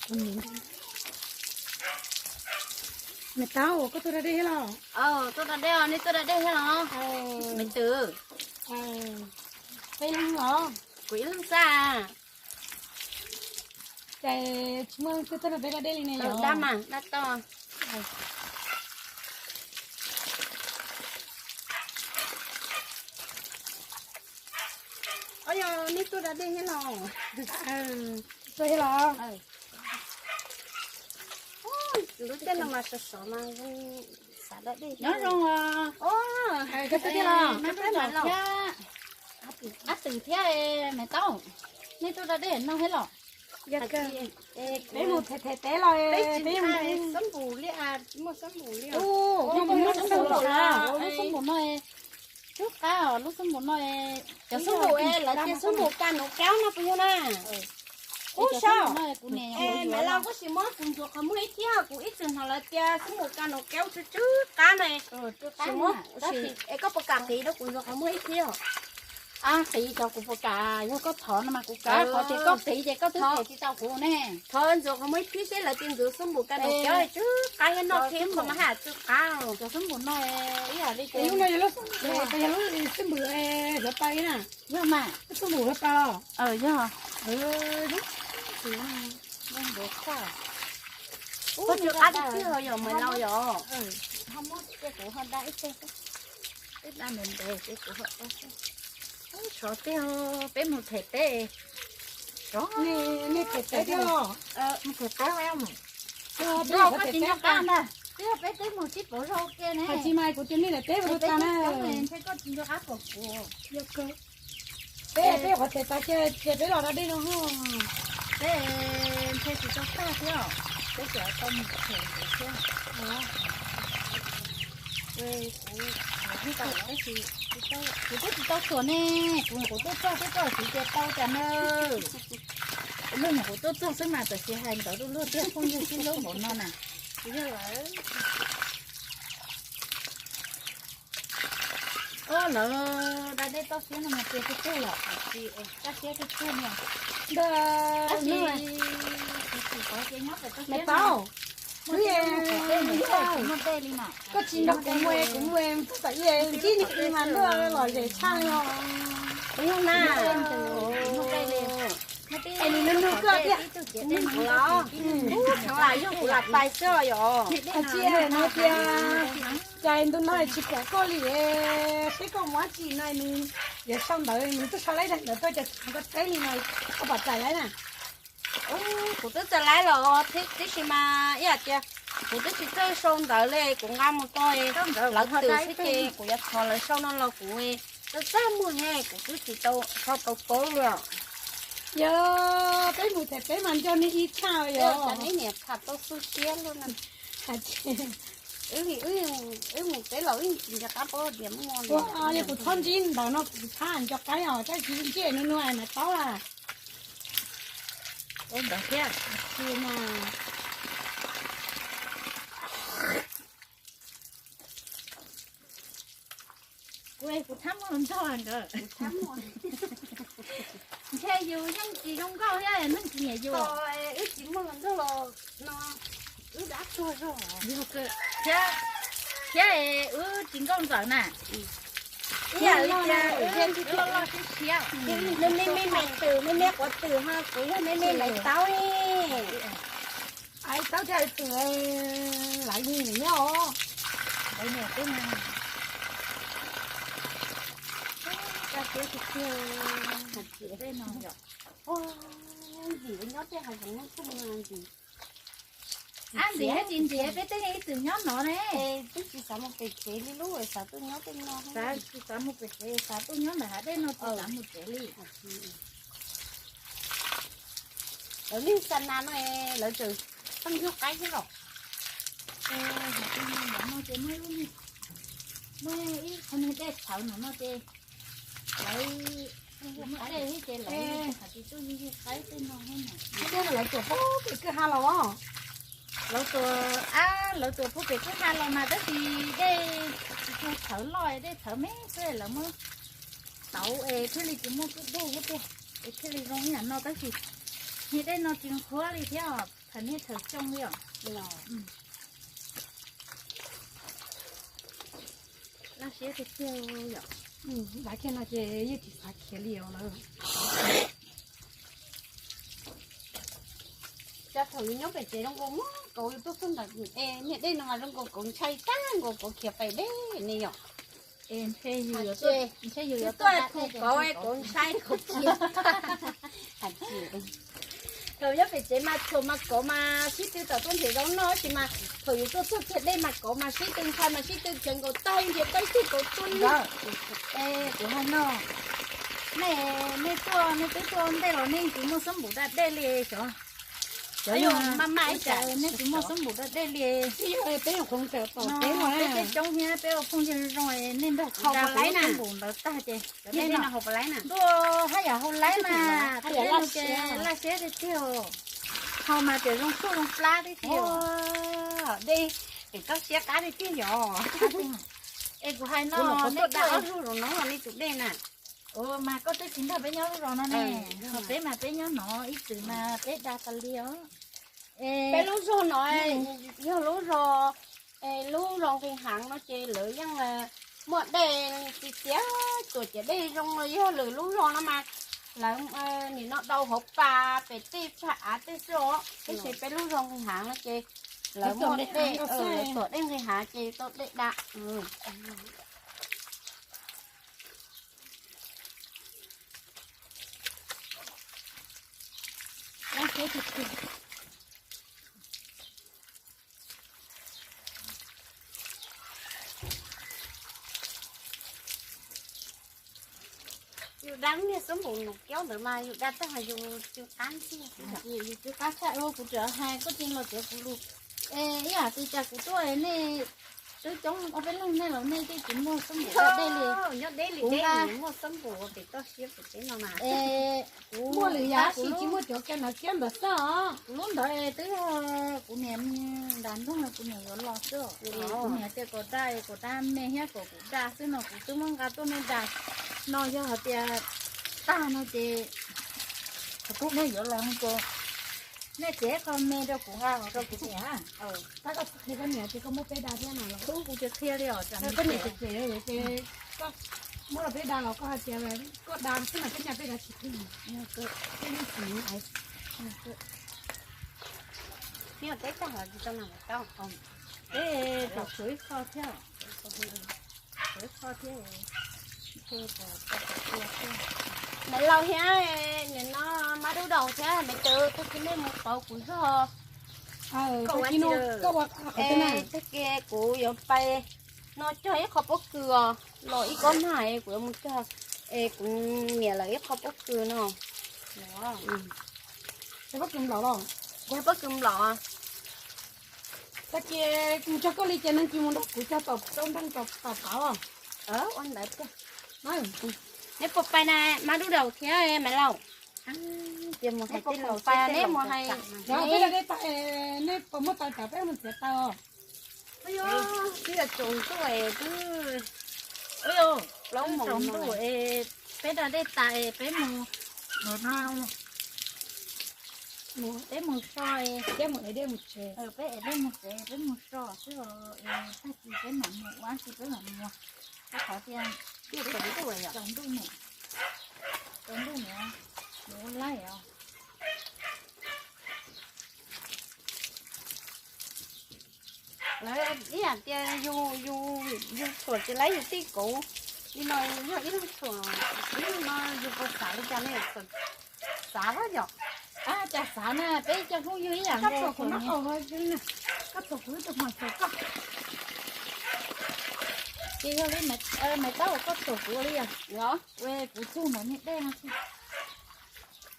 Me Taub, koj tuaj da dej thiab los? Tuaj da dej, nej tuaj da dej thiab los? Me Twm, peb leeg los? Kuv ib leeg xwb. Ces tsis muaj leej twg tuaj nrog peb da dej li ne los? Dab mas dab toj. Yog nej tuaj da dej thiab los? Tuaj thiab los? Lub caij no mas sov sov mas xav da dej. Nyob zoo os. Koj tuaj thiab los? Ab Twm thiab Me Taub, nej tuaj da dej no thiab los? Peb mus them them teb los, peb tsis muaj xab npum li, muaj xab npum li. Lub xab npum no, lub xab npum no, cub qab os, lub xab npum no. Cov xab npum lawv tias xab npum ka nov kaub no puas yog na? Ub, Maiv Lauj, koj sim muab kuv ntxuav qhov muag ib thib, kuv ib txwm hnov lawv tias xab npum ka nov kaub tsw tsw qab na. Sim muab, es koj puas kam nqis rau kuv ntxuav qhov muag ib thib os? Ab, nqis xyov kuv puas kam, yog koj thov no mas kuv kam, qhov tias koj nqis ces koj twb them tsis tau kuv ne. Thov ntxuav qhov muag ib thib seb lawv tias ntxuav xab npum ka nov kaub tsw qab thiab noj thiab qhov mas haj tsw qab. Cov xab npum no ib yam li ces lub no yog lub xab npum, yog lub xab npum hluav taws na. Yog mas. Lub xab npum hluav taws. Yog. Ua tsw qab tiag tiag yom Maiv Lauj yom. Ho muab ces kuv ho da ib teg, ib da ntev ntev ces kuv ho da xwb. Sov tiag, peb mus them teb. Nej them teb thiab los? Mus them teb. Koj tsis nco qab ntag, twb yog peb twb mus sib pauv zog ua ke ne. Hais tsis mas kuv tias nej daim teb ua tag na. Ntshe koj tsis nco qab pom kuv. Peb, peb qhov them tas kiag ces peb los da dej no. Peb ntshe tsis tau tag thiab, peb tseem tau mus them ntxiv thiab. Kuv twb tsis tau thuam ne, kuv nyuam qhuav tuaj txog xwb koj txiv tias tau cas na. Kuv nyuam qhuav tuaj txog xwb mas tam sis hais ntawd rau luag tiag phooj ywg sib hlub npaum no na. Lawv da dej toj siab no mas tias tiag tiag yom, kaj siab tiag tiag no. Tab sis kuv tsis paub tias nyob pem toj siab no muaj dej li mas. Koj tsis nrog kuv mus, kuv mus txog tam ib, ntsib nws mas luaj lom zem tshaj li os. Kuv yog na, es nws nug koj tiag. Kuv los, kuv lam yog kuv lam tais xwb yom. Tsis no tias cas ntu no tsis pom koj li, seb koj mus dab tsi no nws yuav sau ntawv, nws twb sau laib daim ntawv tuaj cas tsis pom koj teb li no, koj pom txais laib na. Kuv twb txais laib los tib si mas ib yam tias kuv twb tsis txawj sau ntawv li, kuv nqa mus rau lawv twm xwb ces kuv yuav thov lawv sau no los kuv txaj txaj muag he, kuv twb tsis tau sau tau paub li os. Yog peb mus them peb mas nco nej ib txhia yog. Neb niam tham tau xu siab lawm na. Wb mus teb los wb tsis nco qab paub tias muaj li. Yog kuv txhob ntsib ntawv no kuv txhaj nco qab os, tab sis ntsib nws nug mas paub a. Ntawd thiab. Kuv, kuv txhaj muaj hluas nraug nkawd. Ntshe yus yeej tsis zoo nkauj thiab neeg tsis nyiam yus. Wb tsis muaj hluas nraug los no wb dab tuag zog. Thiab, thiab wb tsis nkauj ntxawm na. Ib yam li tias wb loj loj siab siab. Nws me me Maiv Twm, me me Quav Twm ho kuv yog me me Maiv Taub. Ais Taub thiab Ais Twm laiv nyiam nyob os. Laiv nyiam twb, kaj siab tiag tiag. Tej no yom. Ntxim nyob tej hav zoov no txog ntxim. Ab, ntxim thiab tsis ntxim peb twb ib txwm nyob no ne. Twb tsis xav mus pem tsev li lub, xav tuaj nyob tej no. Xav tsis xav mus pem tsev, xav tuaj nyob ntawm hav dej no tsis xav mus tsev li. Lawv neeg xa nas no lawv tseem pheej yug qaib thiab los. Muaj ib qho niag dej txhawv no no ces lawv muaj dej thiab ces lawv hais tias tuaj yug yug qaib tej no thiab na. Tej no lawv tuam pub pem kwj ha los. Lawv tuam, ab, lawv tuam pub pem kwj ha los mas tab sis dej tsis tshua txhawv loj, dej txhawv me xwb lawv muab tauv es thiaj li tsis muaj kwj dej thiab tiag, es thiaj li zoo ib yam no tab sis niag dej no tsis qhuav li thiab os. Thaum niaj thaum xyoo li os. Laj siab tiag tiag yom. Dav kiag no ces yeej tsis xav khiav li os lawm. Cas thaum yus nyob pem tsev zoo nkaus muab kauv yus tuaj txog ntawm niag dej no mas zoo nkaus kauv ntshai tag nkaus kauv khiav pem dej ne yom. Es ntshe yus yuav tuaj, ntshe yus yuav tuaj kauv, kauv ntshai kauv khiav. Thaum nyob pem tsev mas txhuam mas kauv mas sib tw tom tuaj nrhiav zaub noj, tab sis mas thaum yus tuaj txog kiag dej mas kauv mas sib tw ntshai mas sib tw khiav nkaus tag nrhiav tau ib tug kauv tuaj. Es kuv hais no, nej, nej tuaj, nej twb tuaj ntej los nej tsis muaj xab npum da dej li xyov. Cov yog maj maj ib cas nej tsis muaj xab npum da dej li. Peb yog qhov tawm tom teb no, peb tej coob thiab peb ua phooj ywg zoo, nej nrog kuv da kuv lub xab npum ntawd tag ces cov dej no haus puas laib na? Ntuj, haj yam haus laib mas, tus dej no ces laj siab tiag tiag. Haus mas tias zoo tsuj zoo plab tib si. Dej es koj siab qab tiag tiag yom. Es kuv hais no, nej tuaj ob zaug los no nej tus dej na. Mas koj twb tsis nrog peb nyob lub zos no ne, ho peb mas peb nyob no ib txwm mas peb da tas li os. Peb lub zos no yog lub zos, lub zos nqis haav no ces lawv yeej muaj dej li txiv txiav tuam ciav dej zoo los yog lwm lub zos no mas lawv nim no dau hauv pas pem tej phaj av tej xwb os, tab sis peb lub zos nqis haav no ces lawv muaj dej, lawv tuam dej nqis haav ces tau dej da. Yus da niag xab npum nus kiaub ntawd mas yus da tag yus cw qab tiag. Yus cw qab tshaj, kuv tseem hais koj tsis los txiav kuv lus. Es ib yam li cas kuv tuaj nej twb coob ob peb leeg nej los nej twb tsis muaj xab npum da dej li. Nyob deb li deb muaj xab npum pem toj siab pem teb no mas. Es kuv muaj lwm yam tab sis tsis muaj cov kiag ntawd kiag ntawd xwb os. Kuv lub ntawd twb yog kuv niam nram nroog kuv niam yuav los xwb. Kuv niam tias kom da, kom da me thiab kom kuv da xwb no kuv twb muab nqa tuaj nej da. No yog hais tias tag no ces kuv nej yuav los no ces nej txiav qho me rau kuv nqa los rau kuv niam. Tab koj qhia koj niam tias koj muab peb da thiab no los. Kuv tsis qhia li os, koj niam tseem cem ces koj muab los peb da los koj hais tias koj da xwb mas peb nyaj peb da tsis khwv. Peb yeej tsis. Peb tau tshuav ib qho thiab. Tshuav ib qho thiab. Maiv Lauj thiab nim no Mab Dub Daus thiab Maiv Cawv, tag kis nej mus pauv kuv zog. Tag kis kuv yuav pais no cog ib qho pob kws os, los ib kob nag kuv yuav mus cog es kuv niam lawv ib qho pob kws no. Pob kws nplaum los? Pob kws nplaum. Tag kis mus cog koj li ces neeg tsis mus nrog kuv cog tom rau nreeg tom qab os. Ua ntawd tiag. Neb puas pais na Mab Dub Daus thiab Maiv Lauj? Tias mus hais tej laus pais, neb mus hais. Neb puas muaj taws tas peb mus txiav taws os? Twb yog tsaus ntuj es twb plaub moos ntuj es peb da dej tas es peb mus, peb mus so, peb mus ev dej mus tsev, peb ev dej mus tsev peb mus so xwb os. Tag kis peb mam mus ua si peb mam mus. Rau qhov tias tsaus ntuj, tsaus ntuj niam, tsaus ntuj niam, mus ua laij os. Lawv ib yam tias yus, yus tshuam tsis laib yus tej kauv li no, yog ib leeg tshuam, ib leeg no yus puas xav li cas ne? Xav los yom. Cas xav na, peb cov phooj ywg ib yam nkaus. Koj tshuam kuv ib tug hmos tshuam koj. Ces yog li Maiv Taub, koj tshuam kuv li os. Kuv txug ntawm niag dej no.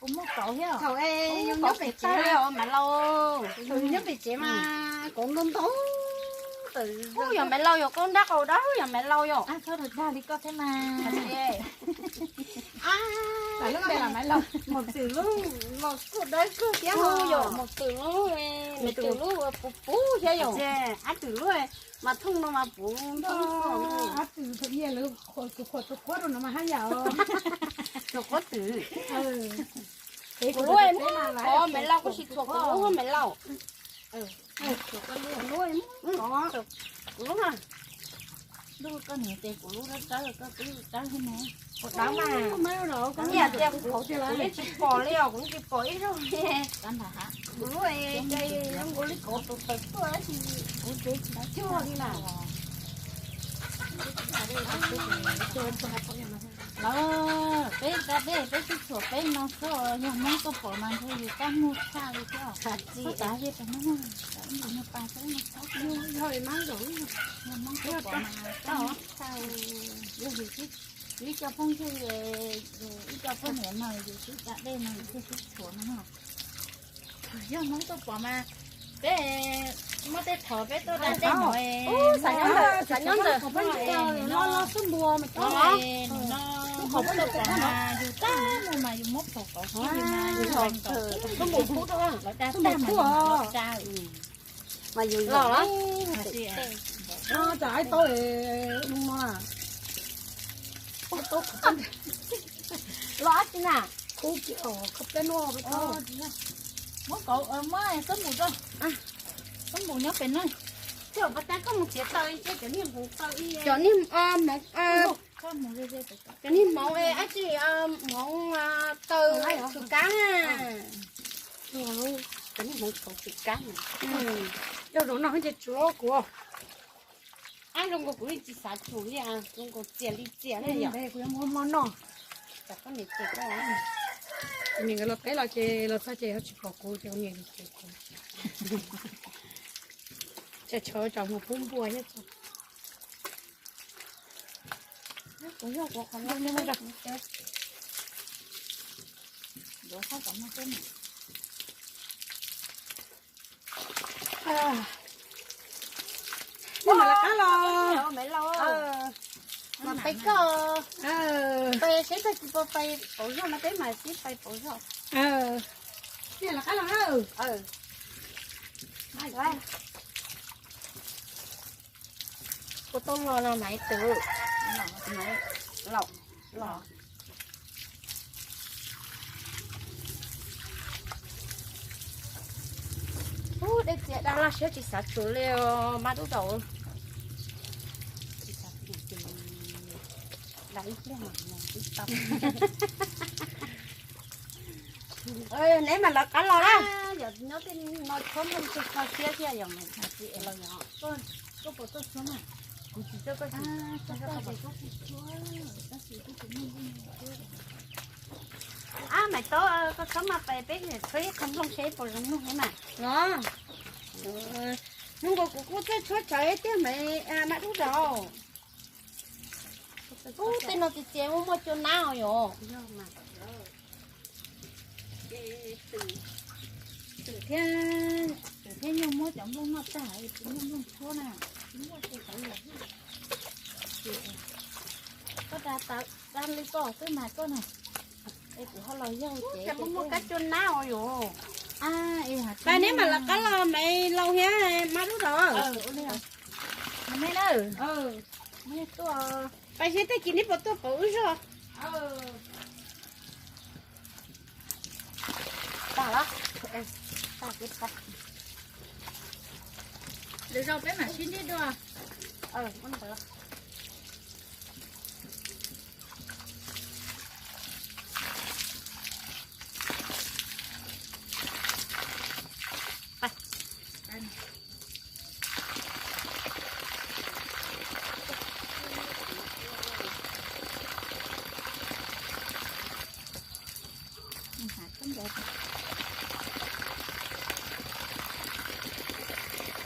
Kuv muaj kauv thiab. Thaum es yus nyob pem tsev os Maiv Lauj, thaum yus nyob pem tsev mas kauv ntau ntau. Ub, yog Maiv Lauj yog, koj nrab qau dawb yog Maiv Lauj yog. Txhob dag li koj thiab mas. Mos Twm lub los kuj dawb kawg thiab yom, Mos Twm lub, Maiv Twm lub puv puv thiab yom. Ab Twm lub mas thooj no mas puv ntau. Ab Twm thaum ub lawv khuam tus khuam tus quab rau no mas haj yam os. Tus quab twm. Kuv lub, Maiv Lauj Kuv sim txhuam kuv lub me lauj. Kuv lub, kuv lub na. Lub koj niam ces kuv lub dawb dawb, koj twb dawb thiab ne. Kuv dawb mas, ib yam tias kuv yeej tsis pom li os, kuv yeej tsis pom ib zaug li. Kuv lub zoo nkaus li kauv tus tawm tuaj dab tsi, kuv tsev tsis cuag li na. Lawv, peb da dej peb sib txhuam peb no xwb, yog Hmoob tuaj pom mas ntshe yus tab muag tshaj li thiab. Txhob tas ze tas no, yus niag pas xwb no, yog Hmoob tuaj pom mas tab muag tshaj, yog yus ib co phooj ywg, ib co poj niam no yus sib da dej no yus thiaj sib txhuam no. Yog Hmoob tuaj pom mas peb muaj tej thaum peb tuaj da dej no, xav nyob ntawm no, Hmoob tuaj pom mas yus tab muag mas yus muab phaum kauv xwb mas yus lawv da tag mas yus da. Mas yus los, tsam ib tau no, los dab tsi na? Muab kauv, muab xab npum rau, xab npum nyob pem no. Coj pas tas koj mus txiav taws, cov niag hmoov taws, cov niag hmoov, cov niag hmoov dab tsi, hmoov taws txhwm kab na. Cov niag hmoov txhwm kab na. Yog zoo no ces tsuav kuv. Ab, zoo nkaus kuv yeej tsis xav tsum li, zoo nkaus txias li txias li yom. Kuv yuav muab hmo noj. Tsam koj niam cem koj. Kuv niam nkawd los teb los ces los txog ces ho tsis pom kuv ces kuv niam cem kuv. Tsam tshav tsam mus pub npua thiab tso. Kuv yog kuv qhov no. Nej mam lawv qab los. Mas peb koj, peb seb tag kis puas pais pauv zog no peb mam sib pais pauv zog. Nej lawv qab los na. Kuv tau los no maiv twv, los, los. Ub, dej txias dag laj siab tsis xav tsum li os mas dub daus. Tsis xav tsum ces da ib pliag mas mus tib tau. Neb mas lawv qab los na. Yog nyob tej no tshuab nplooj tsis kho siab thiab yog mas hais tias los yog. Koj puas tuaj tshuab mas? Kuv tsis tuaj, koj tsis. Ab, Maiv Taub, koj txhob maj pais peb tshuab ib qho nplooj seb puas zoo mloog thiab mas. Los, hnub nkaus kuv kuj txawj tshuab tsawv tiag mas, mas dub daus. Ub, tej no txias txias muaj muaj cua nab os yom. Twm thiab, twm thiab nyuj muab cov nplooj noj tag, tsis muaj nplooj tshuab na, tsis muaj cua tsawv li. Koj da tawv, da li koj xwb mas koj na. Es kuv ho los yog ces muaj muaj kab cua nab os yom. Pais neb mam lawv qab los Maiv Laus thiab mas dub daus. Pais seb tag kis neb puas tuaj pauv wb zog. Tag lawm. Lwm zaus peb mam sib ntsib dua.